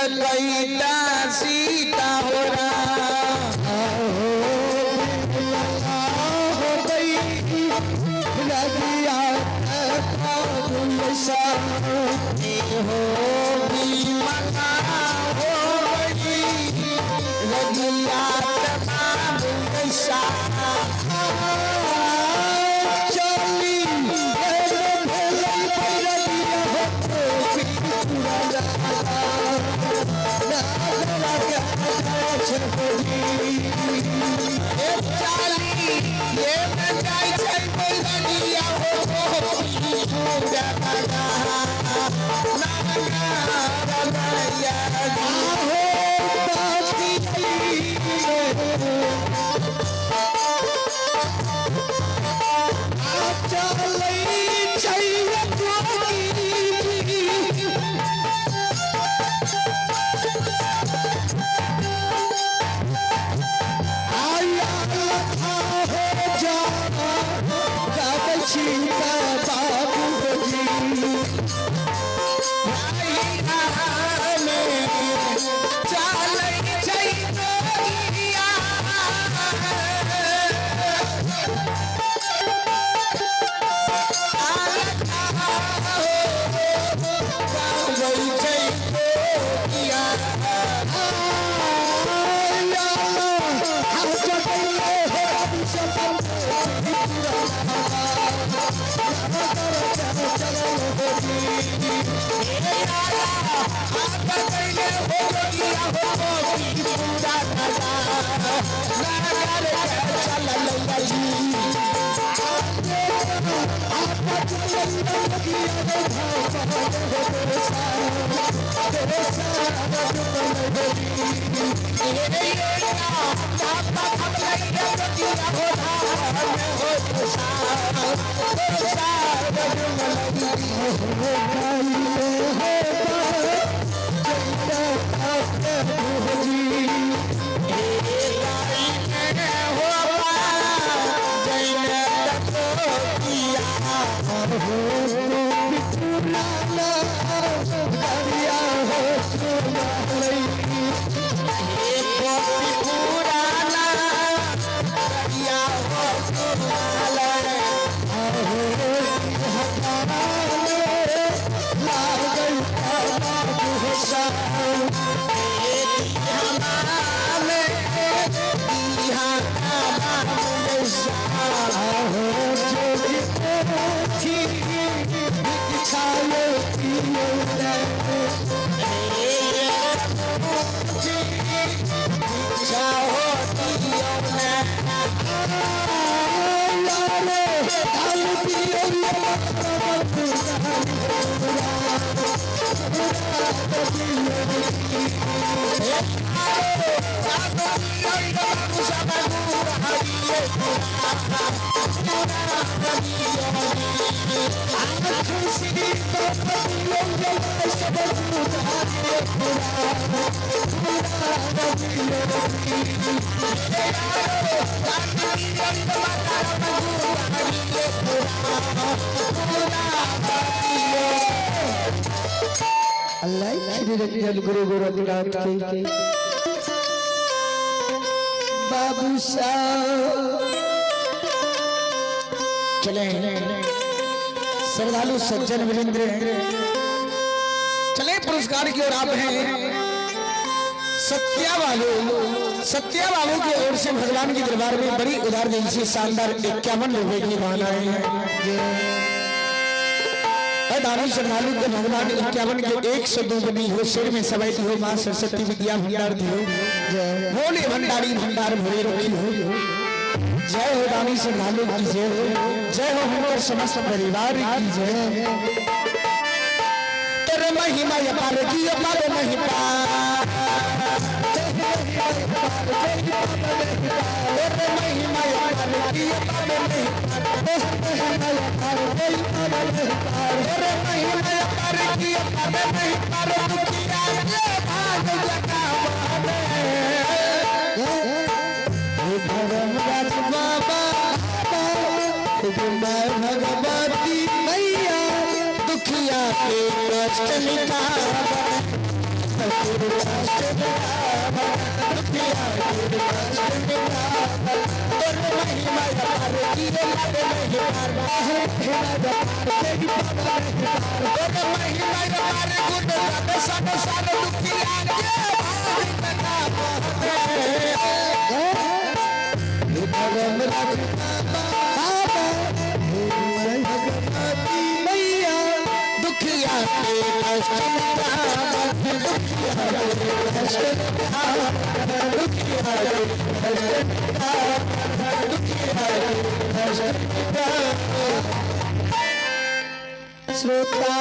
कैता सीता हो राम। हो गई रगिया हो विमला हो गई रगिया बाबू सा। चली चाली ये जाय छै बैरगिया हो चलै छै जोगिया। गाबै छै जोगिया। अल्लाह निरंजन गुरु गोरखनाथ के बाबू साहब। चले श्रद्धालु सज्जन वीरेंद्र, चले पुरस्कार की ओर आप हैं। सत्या बाबू, सत्या बाबू की ओर से भगवान के दरबार में बड़ी उदार दिल से शानदार 51 रुपए की माला है। दानी श्रद्धालु के भगवान 51 के 102 बनी हो, सिर में सवाई हो, मां सरस्वती विद्या भंडार दी हो, भोले भंडारी भंडार भरे रखी हो। जय हो दानी श्रद्धालु की जय हो, जय हो हुनकर समस्त परिवार की जय। तेरे महिमा अपार की अपार महिमा, तेरे महिमा अपार की अपार महिमा, तेरे महिमा अपार की अपार महिमा, दुखिया के भाग जगावे। धर्मराज बाबा भगवती मैया दुखिया के कष्ट मिटावे। के कष्ट मिटावत, दुखिया के कष्ट मिटावत। तोर महिमा अपार, कियो लागे नहीं पार, महिमा अपार, तेरी पावन नहीं पार। तोर महिमा अपार, गुण गावे संसार, दुखिया के भार कटावत। हे धर्मराज बाबा, हे भगवती मैया, दुखिया के कष्ट मिटावत, दुखिया के कष्ट मिटावत, दुखिया के कष्ट मिटावत, दुखिया के कष्ट मिटावत। श्रोता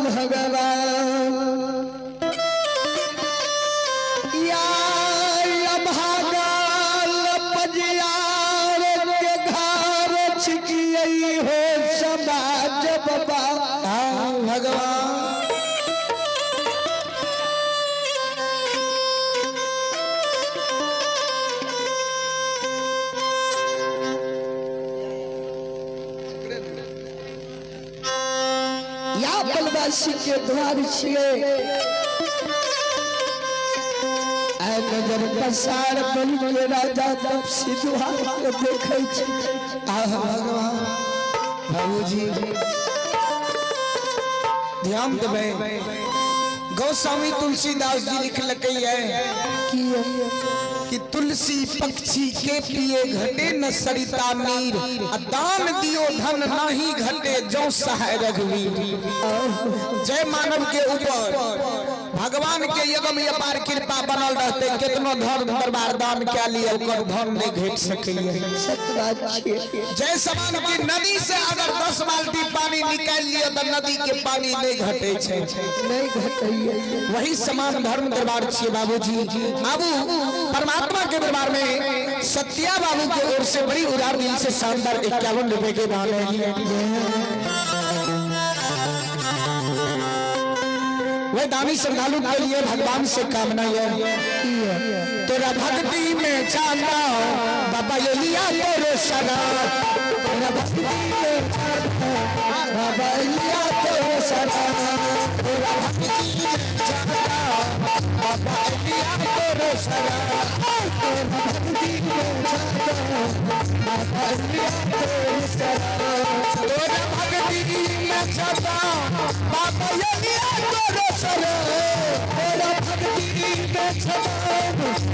भगवान, या भागल पजियार के घर छिकियई हो समाज बाबा। हाँ भगवान। या बलवासी के द्वार छिए, आय नजर पसार बन के राजा तपसी द्वार के देखै छी। आह भगवान। बाबूजी, ध्यान देबै, गोस्वामी तुलसीदास जी लिखलकै है की? कि तुलसी पक्षी के पिए घटे न सरिता नीर, आ दान दियो धन नाही घटे जौ सहाय रघुवीर। जय मानव के ऊपर भगवान के यगम अपार कृपा बनल रहते, कितनो धन दरबार दान क्या लिए, ओकर धन नहीं घट सकैये। सत्य बात छिए। जय समान की नदी से अगर 10 बाल्टी पानी निकाल लियो तो नदी के पानी नहीं घटे छै। नहीं घटैये। वही समान धर्म दरबार छिए बाबूजी। बाबू, परमात्मा के दरबार में सत्या बाबू के ओर से बड़ी उदार दिल से शानदार 51 रुपए के दान है। वह दानी श्रद्धालु के लिए भगवान से कामना है की? तोरा भक्ति में जाना बाबा ये लिया तोरे सदा। तोरा भक्ति में जाना बाबा लिया तोरे सदा। तोरा भक्ति में जाना बाबा लिया तोरे सदा। तोरा भक्ति में जाना बाबा लिया तोरे सदा। तोरा भक्ति में जाना बाबा ये लिया तोरे सदा। तोरा भक्ति में जाना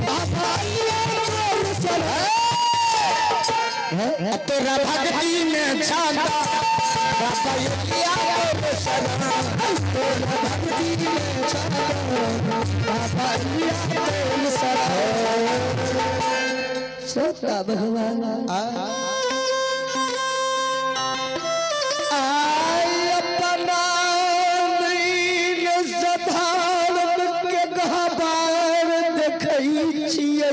बाबा लिया तोरे सदा। तोरा भक्ति में जाना बाबा ये लिया तोरे सदा। तोरा भक्ति में जाना बाबा लिया तोरे सदा। श्रोता भगवान, आय अपना दीन सधारण के गहबार देखै छियै।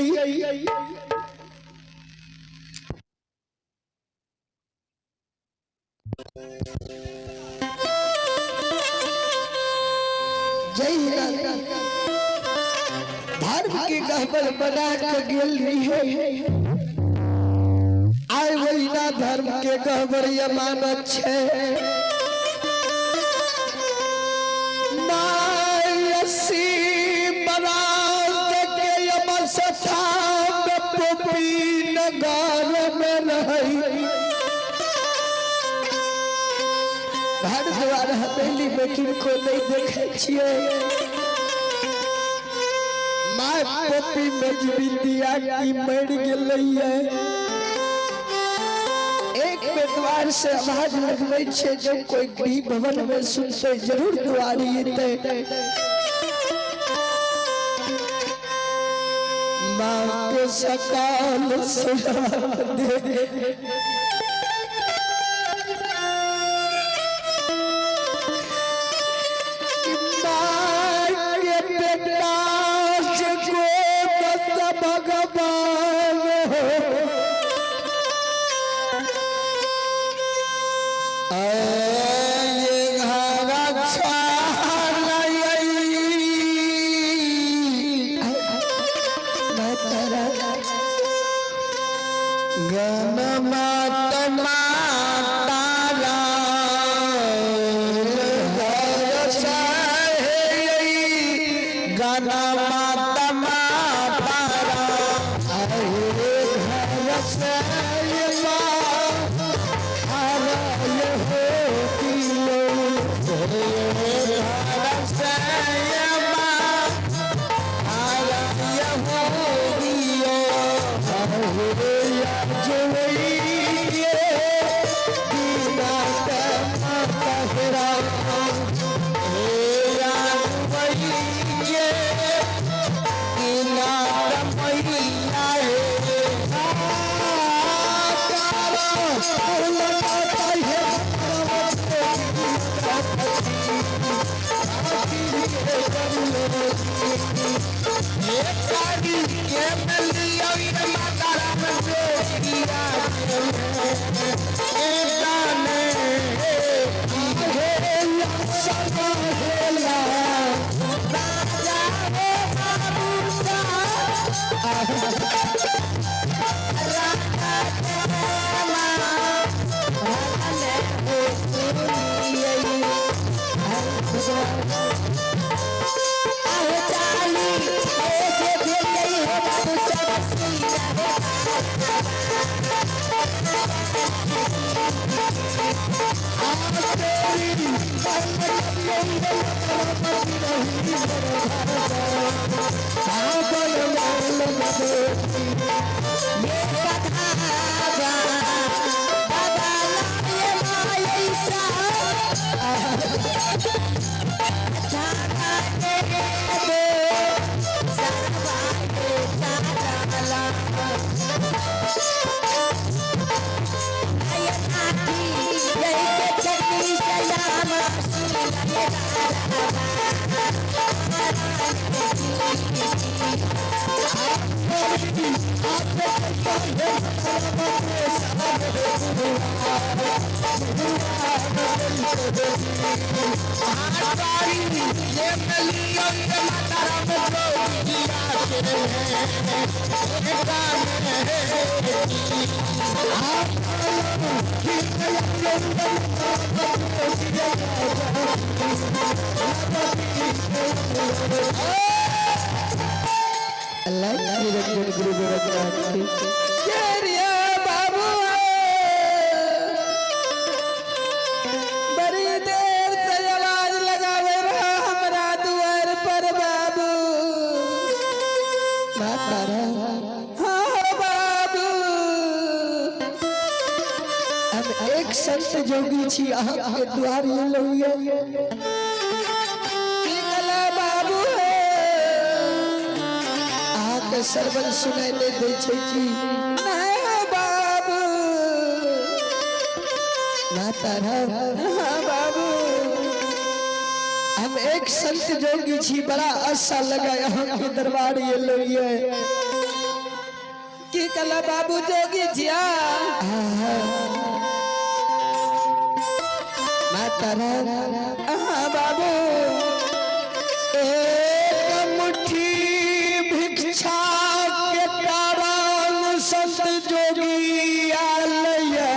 जय हिंद। धर्म के गहबर बना के गेल रही, आय वही धर्म के गहबर अमानत छै। 80 बरात के अवस्था में पोपी नगर में रही, घर द्वार हवेली में किनको नहीं देखे छियै। माय पोपी में विद्या की मर गेलै। एक में द्वार से आवाज लगबै छै, जब कोई गृह भवन में सुनते जरूर द्वारी एतै। माँ के सकाल सुना दे कि माँ के बेटा से गोद भगवान हो। ये घर छानई। मैं तेरा गण मात माता घर चाहे। ये मिलियो ये माता राम जोगिया के दाने हेला समा हेला राजा हो बाबू सा राजा के हो सुनिए आहो चाली ए जे भेल हो बाबू सब सुनिया ये कथा बाबा लाए मायसा जाना के दो सरवा के चाला आय नाथी यही के चटनी सयाम सुनिए ये मिलियो ये माता राम जोगिया के दाने अल्लाह निरंजन गुरु गोरखनाथ की। रे बाबू बड़ी देर से आवाज लगावे रहा हमरा दुआर पर बाबू। माता राम हाँ बाबू। हम एक संत जोगी छी अहाँ के द्वार एलहुँ ये। की कला बाबू अहाँ के श्रवण सुनाई नहि दै छै की? नहीं बाबू। माता राम हाँ बाबू। हम एक संत जोगी छी, बड़ा आशा लगा अहाँ के दरबार एलहुँ ये। की कला बाबू जोगी जिया? माता राम हाँ बाबू। एक मुट्ठी भिक्षा के कारण संत जोगी आल ये।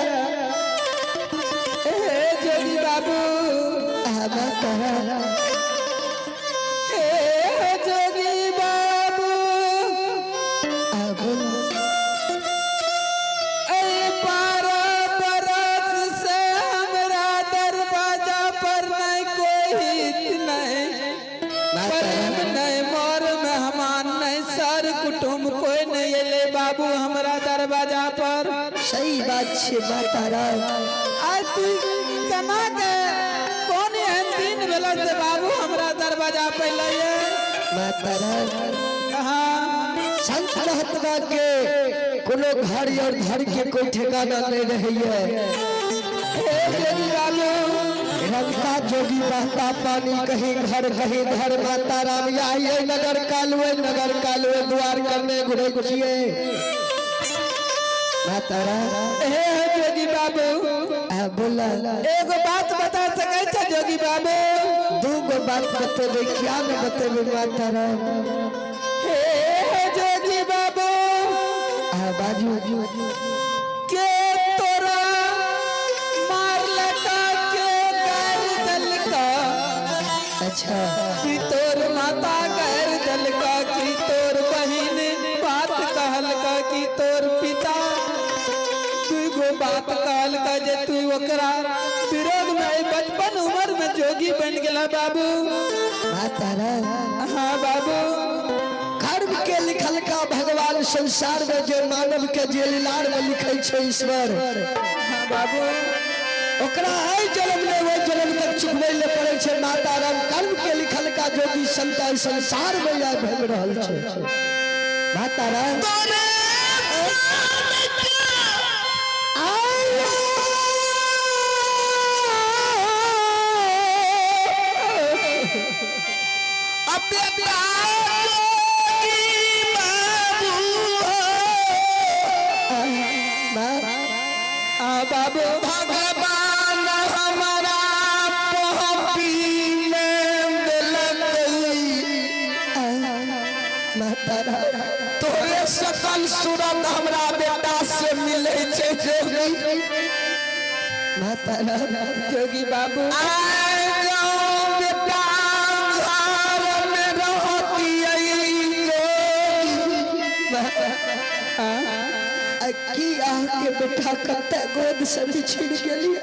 हे जोगी बाबू। हाँ, माता राम। हे जोगी बाबू। हाँ, बोलो। ऐ पारा बरस से हमरा दरवाजा पर नहीं कोई हित नहीं माता प्रेम राम नहीं मोर मेहमान नहीं सर कुटुम्ब कोई नहीं एले बाबू हमरा दरवाजा पर। सही बात छे माता राम। आज तू केना के कौन एहन दिन भेला से बाबू हमरा दरवाजा पे लइए? माता राम हाँ। संत महात्मा के कोनो घर और धर के कोई ठिकाना नहीं रहैये। हे जोगी बाबू। रंगता जोगी बहता पानी कहीं घर कहीं घर। माता राम आइए नगर कालुए नगर कालुए द्वार करने घुरे घुसिए माता राम। हे जोगी बाबू। आ, बोला। एगो बात बता सकै छ जोगी बाबू? दू गो बात बतेबे, क्या न बतेबे माता राम? हे जोगी बाबू। आ, बाजू। के तोरा मारलका के गैर दलका? अच्छा। कि तोर माता गैर दलका कि तोर बहिन बात कहलका कि तोर पिता दुगो बात कहलका जे तू ओकरा विरोध में बचपन उम्र में जोगी बन गेला बाबू? माता राम हाँ बाबू। कर्म के लिखल का भगवान संसार में जे मानव के जे लीलार में लिखै छै ईश्वर, हाँ बाबू। ओकरा एहि जन्म ने ओहि जन्म तक चुकबै ले पड़ै छै। माता राम कर्म के लिखल का जोगी संत एहि संसार में आइ भरि रहल छै माता राम। अब जोगी बाबू। माता राम। तोरे सकल सूरत हमरा बेटा से मिले छै जोगी। माता राम। जोगी बाबू, आय जाओ बेटा घर में रहती जोगी। आ की अहाँके बेटा कते गोद से बिछड़ गेली।